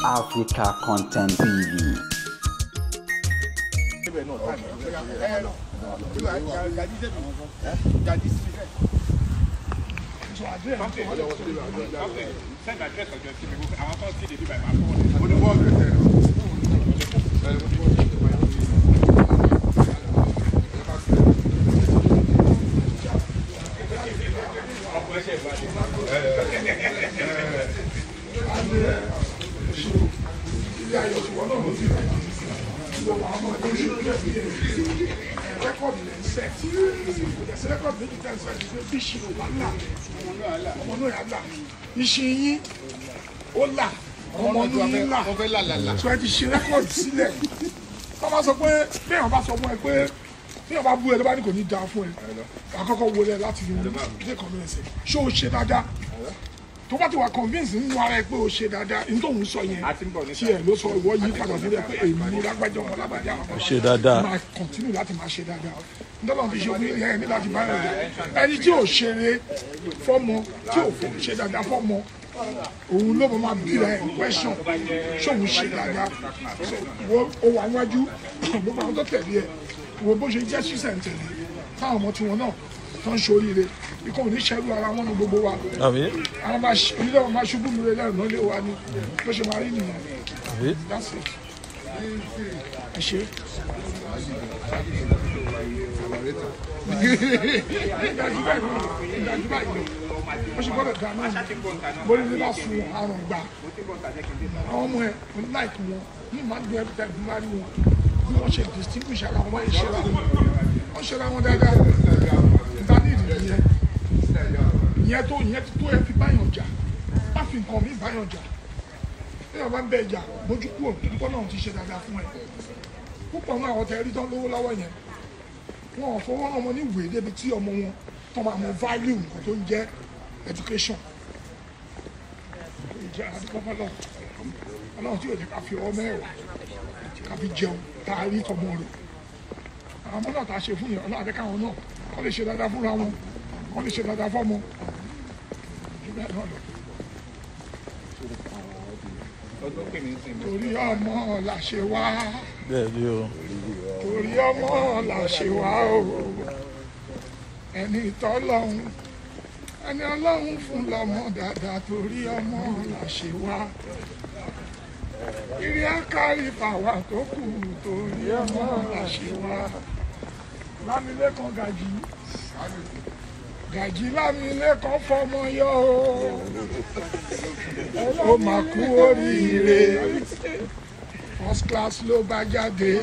Africa Content TV. Iṣẹ́ yín ó là ọmọ ní là so ẹ ti ṣe rẹ́kọ̀dì sílẹ̀. Tó bá sọ pé téèyàn bá sọ fún ẹ pé téèyàn bá bú ẹ tó bá ní kò ní dáa fún ẹ, àkọ́kọ́ wọlé láti fi ilé kan lóye ṣe ṣé o ṣe dáadáa. Tó bá ti wà convince nínú ara ẹ pé o ṣe dáadáa, ní tóun sọ yẹn tí ẹ ló sọ ìwọ yí padà sílẹ̀ pé èmi ní lágbájá ọmọ lágbájá ṣe dáadáa, máa continue láti máa ṣe dáadáa. Ndọ́lọ́n fi ṣe omi ẹ̀ ní láti bá ẹ̀ ẹni tí ò ṣeré fọ́mọ tí ò ṣe dáadáa fọ́mọ òun ló máa bí rẹ̀ question ṣóun ṣe dáadáa. Ó wà wájú gbogbo àwọn tó tẹ̀lé ẹ̀ wo bó ṣe jẹ́ ṣíṣẹ̀ ń tẹ̀lé táwọn ọmọ tiwọn náà tó ń ṣoríire ikọ̀ òní ṣẹ́rú ara wọn ní gbogbo wa. Àwọn ilé wọn máa ṣubú mi lẹ́nu lọ́lé wa ni bó ṣe máa rí nìyẹn. That's it. Ẹ ṣe. Ó ṣe gbọ́dọ̀ dáná bórí ní bá sun àrùn gbà àwọn ọmọ ẹ like wọn ní màá dùn every time bá rí wọn bí wọ́n ṣe distinguish ara wọn wọ́n ṣe ra wọn dáadáa. Níta ní ìdílé yẹn ìyẹn tó ìyẹn tó ẹ fi báyàn jà má fi nǹkan mi báyàn jà bí wọ́n bá ń bẹ jà bójú kúrò nípa náà ti ṣe dáadáa fún ẹ. Púpọ̀ náà àwọn tẹ rí tán lówó lọ́wọ́ yẹn wọn ò fọwọ́ rán ọmọ ní ìwé débi tí ọmọ wọn tó máa mọ value nǹkan tó ń jẹ́ education. Ìjẹ́ àdúgbò náà ọlọ́run tí yóò jẹ́ ká fi ọwọ́ mẹ́wàá ká fi jẹun tá a rí tọmọ rẹ̀. Àwọn ọmọ náà tá a ṣe fún yẹn ọlọ́run àti káwọn náà kọ́ lè ṣe dáadáa fúnra wọn kọ́ lè ṣe dáadáa fọ́mọ. Jù bẹ́ẹ̀ náà lọ. Torí ọmọ la ṣe wá. Torí ọmọ la ṣe wá o. Ẹni tọ́lọ́hún ẹni ọlọ́hún fún lọ́mọ dáadáa torí ọmọ la ṣe wá. Ìrì ákárí fàwa tó kù torí ọmọ la ṣe wá. Lámilékan Gàjí Gàjí Lámilékan fọmọ yọ o. Ó máa kú oríire. First class ló bá jáde.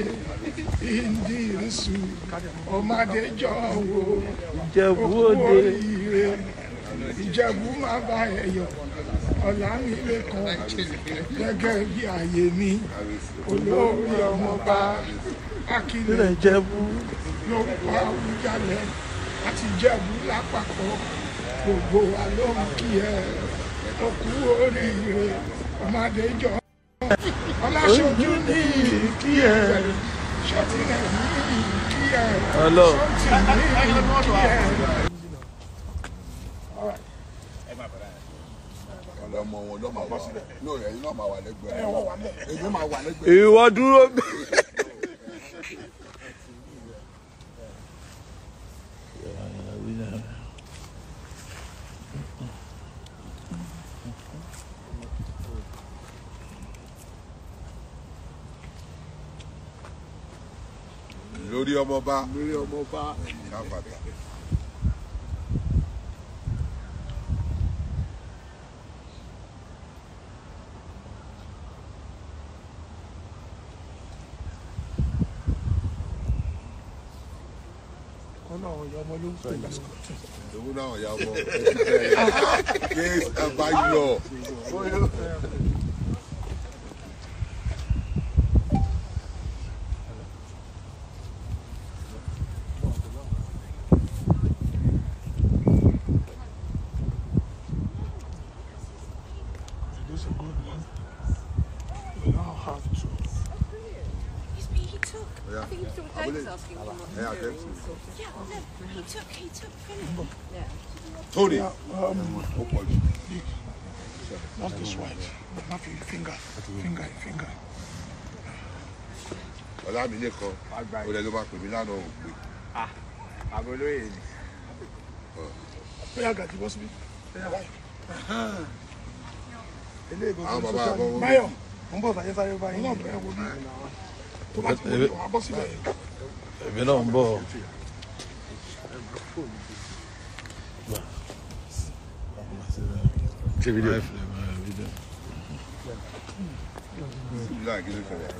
Ìdírísù ọmọdéjọ wo ó kú oríire. Ìjẹ̀bú má bá ẹ yọ̀. Ọlámilékan gẹ́gẹ́ bí ààyè mi olórí ọmọọba Akílẹ̀ Ìjẹ̀bú lórúkọ Awùjalẹ̀ àti Ìjẹ̀bú lápapọ̀ gbogbo wa ló ń kí ẹ ó kú oríire ọmọdéjọ Ọláṣojú ní kí ẹ ṣọtìlẹ ní kí ẹ ṣọtì ní kí ẹ. Ọlọmọ wọn lọmọ wà lórí ẹyin náà máa wà lẹ́gbẹ̀ẹ́ èmi máa wà lẹ́gbẹ̀ẹ́. Ìwọ dúró. Lórí ọmọba lórí ọmọba káfàtà. Ewu náà ya ọmọ ẹ bá yọ. This is a good one. We now have to. He took. I think he was asking him what he was doing. Yeah, no, he took Philip. Yeah. Tony. Not this white. Not your finger. Finger, finger. Ọlámilékan, ó lẹ ló máa pè mí lánàá ò gbé. Bàbá olóyè ni. Bóyá gàdí bọ́ síbí. Àwọn bàbá àbọ̀ wọn. Báyọ̀, Mo ń bọ̀ sàyẹ́ sáré báyìí. náà bẹ̀rẹ̀ wo bí. Tó bá ti wọlé, wàá bọ́ síbẹ̀ yẹn. Èmi náà ń bọ̀. Ṣé fídíò? Ìlú àgírí sọ̀rọ̀.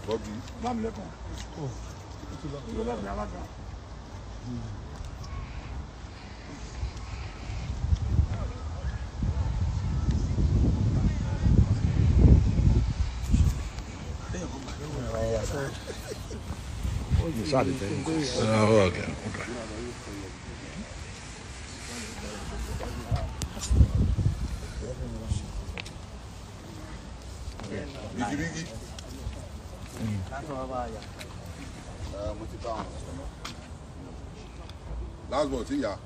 Bọ́bí. Lámilékan. Ìlú lẹ́gbẹ̀ẹ́ alága. Oh, okay, okay. Bígí bígí. Last ball ti yà.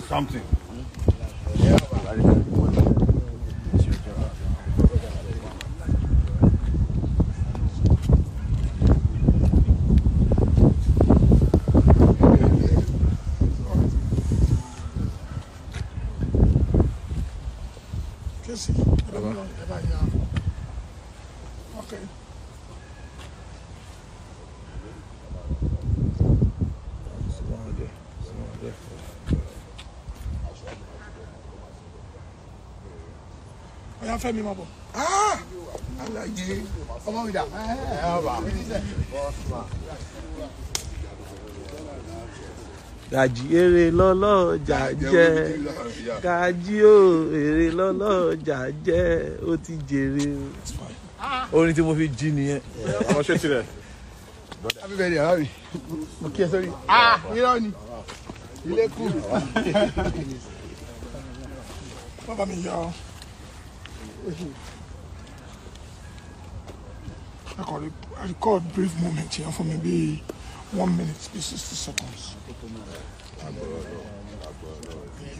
Something. Kesi, ẹ bá ẹ bá yà. Okay. Ọ̀yá Fẹ́mi máa bọ̀. Aláyé ọmọ mi dà. Gàjí èrè lọ́lọ́jà jẹ́. Gàjí o èrè lọ́lọ́jà jẹ́. Ó ti jèrè o. Orin tí mo fi jí nìyẹn. Ọmọ ṣé tirẹ̀. Happy birthday, Harry. Mo kí ẹ sórí. Ah, irọ́ ni. Ilé kù. Bàbá mi yà ọ́. I call it, I record brief moment here for maybe 1 minute, be 60 seconds. The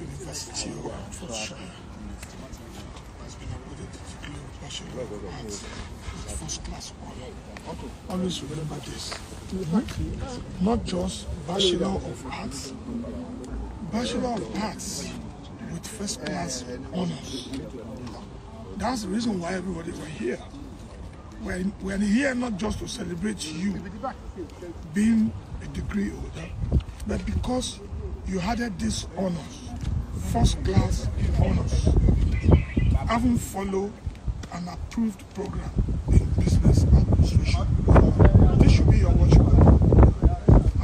University of Hertfordshire has been awarded the degree of Bachelor of Arts with first class honor. Always remember this. Not just Bachelor of Arts, Bachelor of Arts with first class honors. That's the reason why everybody were here. We're here not just to celebrate you being a degree holder, but because you added these honors, first class honors, having followed an approved program in business administration. This should be your watchword.